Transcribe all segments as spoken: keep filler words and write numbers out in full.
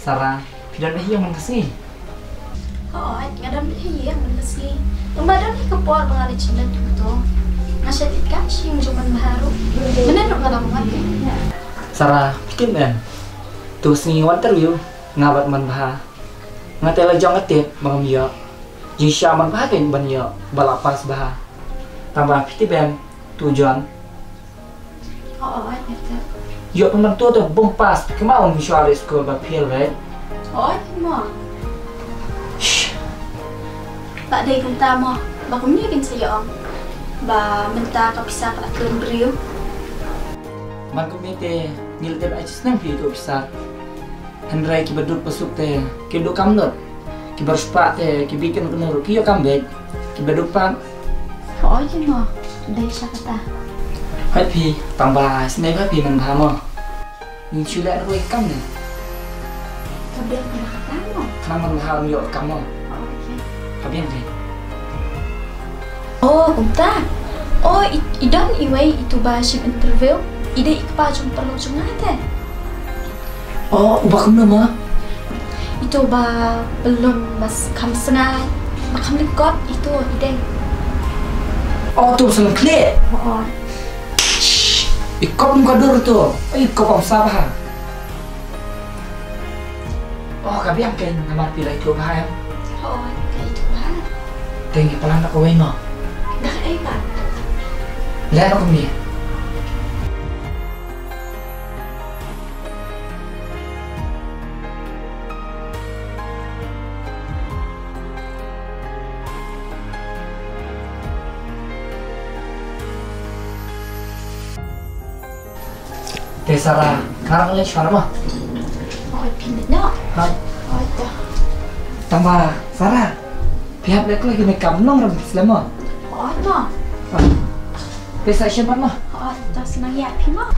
Sarah, phi don beit hi ïa man ka sngi? Hooid, nga don beit hi ïa man ka sngi. Tang ba don hi ka por ba nga leit shim lad ïa uto. Nga shait leit kam sha ïing jong man bha ruh. Mynne ruh nga la wan. Sarah, phi tip em. To sngi wan interview nga bad man bha. Nga te la jong nga tip ba ngam ïoh. Jingshisha man bha kein ban ïoh ba la pass bha. Tang ba phi tip em, to John. Hooid, nga tip. Ïoh pynban to, to bym pass. Kumno un shu leit skul ba fail, right? Hooid mo. Shh. Ba dei kumta mo. Ba kumne kin sa ïoh ong. Ba mynta ka pisa ka la kren briew. Ban kumne te ngi la dep ai snem phi to pisa. Hynrei kiba duk ba suk te ki duk kam lut. Kiba riewspah te ki bit kin kynnoh ruh ki ïoh kam beit. Kiba duk pat. Hooid mo. Dei sha kata. Hooid phi, tang ba sngewbha phi man bha mo. Ngin shu leh ruh kam ne. Ka biang ka kata mo. Khnang man bha ym ïoh kam mo. Hooid. Ka biang te. Oh, kumta. Oh, i, i don iwei itu ba shim interview. I dei i kpa jong paralok jong nga te. Oh, uba kumno mo? Itu ba pynlong ba s-, kham snai, ba kham lyngkot itu i dei. Oh, to ba sngewkhlieh. Oh. Shh, i kop ym ka dur to. I kop ym sah bha. Oh, ka biang kein namar phi la ïathuh bha em. Oh, ka ïathuh bha. Te ngi plan da kawei mo. Da kaei pat? Leh noh kumne. Te Sarah, nga rang leit shuwa mo. Oh, phi leit noh. Hooid. Hooid, to. Tang ba Sarah, phi hap leh kloi kine ki kam nongrim slem mo. Hooid mo. Te sa shem pat mo. Hooid, to, sa nang ïa phi mo.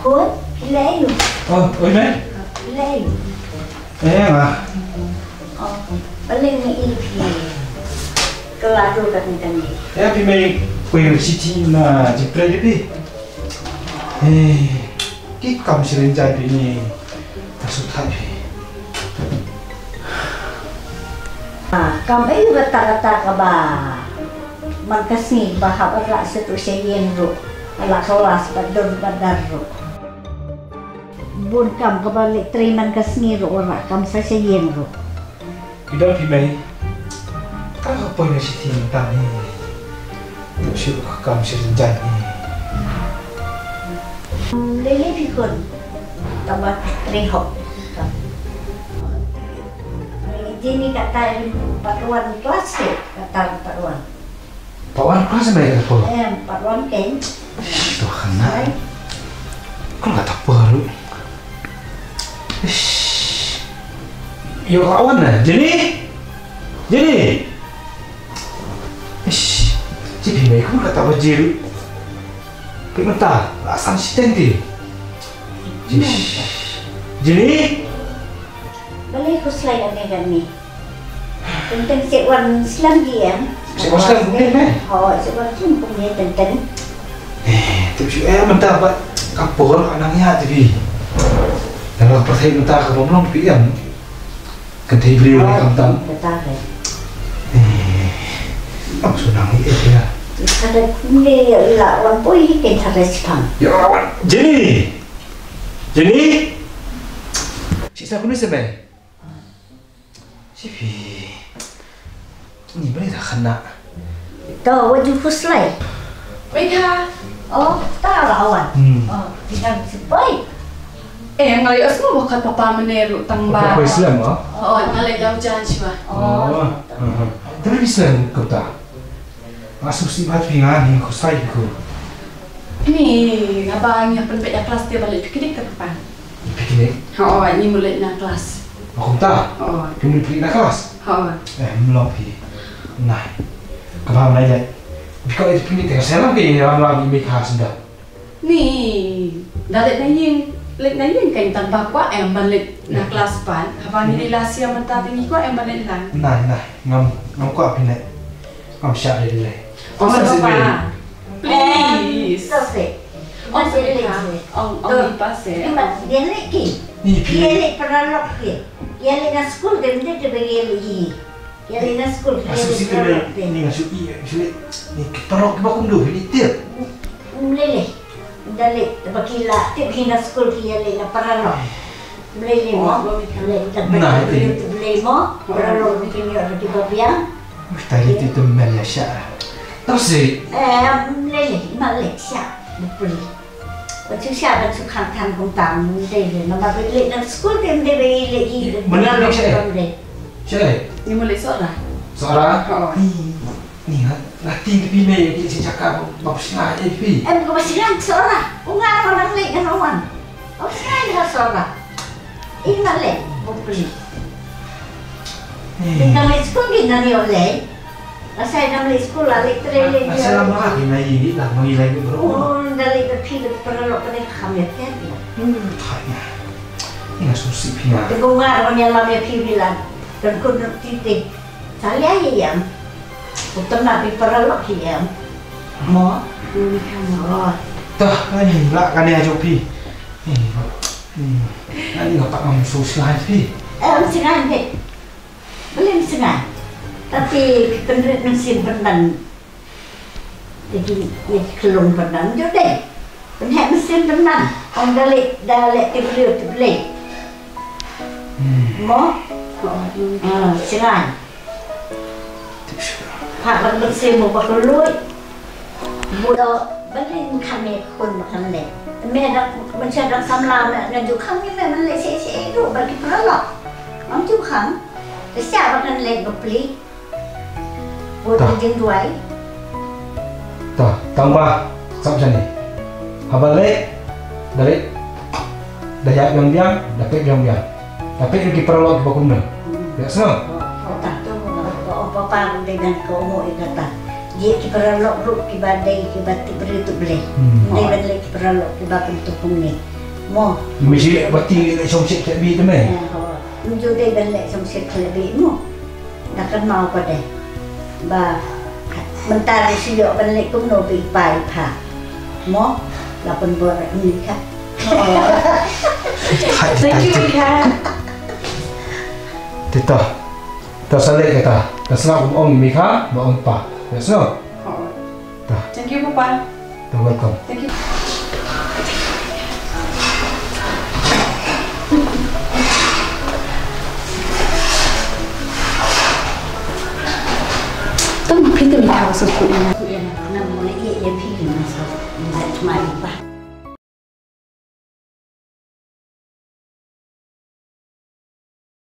Khun, phi leh aiu? Oh, oi mei. Phi leh aiu? Eh, nga. Oh, balei nga ïohi phi kylla dur katne katne? Eh, phi mei, poi sha shnong na jingtrei phi. Eh, ki kam syrngiang phi ni. Ka shu thait phi. Ah, kam aiu kata kata kaba man ka sngi ba hap la shu tu sha ïing ruh. La klas ba dur ba dar ruh. Bun kam kaba leh trei man ka sngi ruh, la kam sa sha ïing ruh. Ki don phi mei. Ka ka poi na shi ti mynta ni. Tip shu ka kam shi rynjang ni. Lei lei phi khun. Tang ba trei hok. Jini kata pat wan klas te, kata pat wan. Pat wan klas mei kata pat. Em, pat wan kein. Ish, to khana. Ai. Kol kata pat. Ish. Ïoh la wan na, Jenny? Jenny? Ish. Shi phi mei kum kata baje ruh. Phi mynta la san shiteng te. Ish. Jenny? Balei khuslai kane kane? Teng teng shu wan slem hi em. Shu wan slem kumne ne? Ho, shu wan slem kumne teng teng. Eh, tip shu eh mynta ba ka por ka nang ïa te phi. Nang la pyrthei mynta ka bym long phi em. Kynthei briew ne khamtam. Kata re. Eh, am shu nang ïa te ya. Kata kumne la wan poi hi ken tare spang. Ya wan. Jenny. Jenny. Shi sa kumne se mei. Shi phi. Ni bani dah kena. To, wat ju khuslai. Wei ha. Oh, ta la wan. Hmm. Oh, tinggal si poi. Eh, nga la ïohsngew ba khot papa mynne ruh tang ba. Papa slem, ah? Oh, nga la ïoh jan shuwa. Oh. Te phi slem kumta. Nga sngewsih bha phi, nga hi khuslai phi. Ni, nga ba ngi pynbeit na klas te ba leit picnic te papa. Picnic? Oh, ni mu leit na klas. Oh, kumta? Oh. Phi mu leit picnic na klas? Oh. Eh, mlong phi. Nai. Kaba nai leit. Phi ko leit picnic te ka selam ke ram lam i mi kha senda. Ni, da leit na ïing, leit na ïing kan tang ba kwah em ban leit na klas pat. Haba ngi dei last year mynta te ngi kwah em ban leit lang. Nai, nai, ngam, ngam kwah phi leit. Ngam shah leit lei. Ong sa papa. Please. Ong sa papa. Ong, ong sa papa. Ïa leit ki. Ïa leit paralok ki. Ïa leit na skul te mynta te ba ïa leit hi. Ïa leit na skul ki ïa leit paralok te. Ni nga shu i, shu leit. Ni ki paralok kiba kumno phi leit tip? Ym lei lei. Ym da leit ba ki la tip hi na skul ki ïa leit na paralok. Ym lei lei mo. Leit da ba ki leit mo. Paralok ki ïoh da kiba biang. Uff, tai leit tip te mel ïa sha. Tang si. Eh, ym lei lei, ma leit sha. Bapli. Ba shu shah ban shu khang than kumta, ym dei re, namar ba i leit na skul te ym dei ba i leit i. Mynta i leit shaei? Shaei? Ni mu leit Sohra. Sohra? Hooid. Ni, ni nga la tieng te phi mei, ki leit sha jaka ba, ba sngewsih eh phi. Em, kaba sngewsih Sohra. U nga ruh nang leit nga ruh wan. Ba sngewsih ha Sohra. I nga leit, bapli. Te nang leit skul ki nang ïoh leit. Lashai nang leit skul la leit trei leit. Lashai lam ba ki na ïing leit la ma ngi leit bro. Oh, nda leit ba phi ba paralok ba dei kham ïa phi. Hmm, thai na. Ïa sngewsih phi na. Te ko nga ruh ngi lam ïa phi bi la. Kan kun ti te. Salia hi em. Utam na phi paralok hi em. Mo. Ni kham mo. Tah, ai la kane ha jong phi. Hmm. Ani nga pat ngam sngewsih phi. Em, sngewsih phi. Balei ym sngewsih? Tapi pynrit mynsiem pynban. Te ki, ki khlung pynban. Jodai. Pynheh mynsiem pynban. Ong da leit, da leit tip briew tip Blei. Hmm. Mo? Ah, sngewsih. Tip shuh. Phah ban mynsiem mo ba khlung. Bun o, balei ym kham ïa khun ba kan leh. Me da, mynsiem da samla me, nga ju khang ïa me ban leh seh seh ruh bad ki paralok. Ngam ju khang. Te sha ba kan leh bapli. Bun jingduwai. Tah, tang ba, sap jani. Haba leh, da leh, da ïa biang biang, da peit biang biang. Da peit ki paralok kiba kumne. Ïa sngew. Papa, papa, dei ban ko mo i kata. Ji ki paralok ruh kiba dei kiba tip briew tip Blei. Hmm. Dei ban leh ki paralok kiba pyntup kumne. Mo. Mi ji ba ti leh shong shit khleh bi te me. Ym ju dei ban leh shong shit khleh bi mo. Da kan mau pa dei. Ba mynta ri shu ïoh ban leh kumno ba i pa i pa. Mo, la pynbor ni ka. Thank you, Ika. Te to. To sa leh kata. To sa ong mi ka, ba ong pa. Yes, no? To. Thank you, Papa. You're welcome. Thank you. Tang phi te mi ka sa ku ina. Ku ina na mo le ye ye phi na sa. Mai pa.